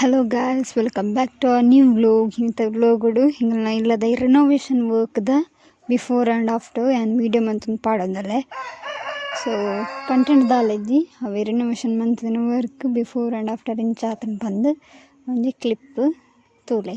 Hello guys, welcome back to our new vlog. ಇನಿತ ವ್ಲೋಗುಡು ಎಂಕಲ್ನ ಇಲ್ಲದ ರೆನೋವೇಷನ್ ವರ್ಕ್ ದ ಬಿಫೋರ್ ಆ್ಯಂಡ್ ಆಫ್ಟರ್ ಯಾನ್ ವೀಡಿಯೋ ಮಂತೊಂದು ಪಾಡೊಂದುಲ್ಲೆ. ಸೊ ಕಂಟೆಂಟ್ ದಾಲ ಇಜ್ಜಿ, ಅವೆ ರೆನೋವೇಷನ್ ಮಂತಿನ ವರ್ಕ್ ಬಿಫೋರ್ ಆ್ಯಂಡ್ ಆಫ್ಟರ್ ಎಂಚ ಆತುಂಡು ಪಂದ್ ಒಂಜಿ ಕ್ಲಿಪ್ ತೂಲೆ.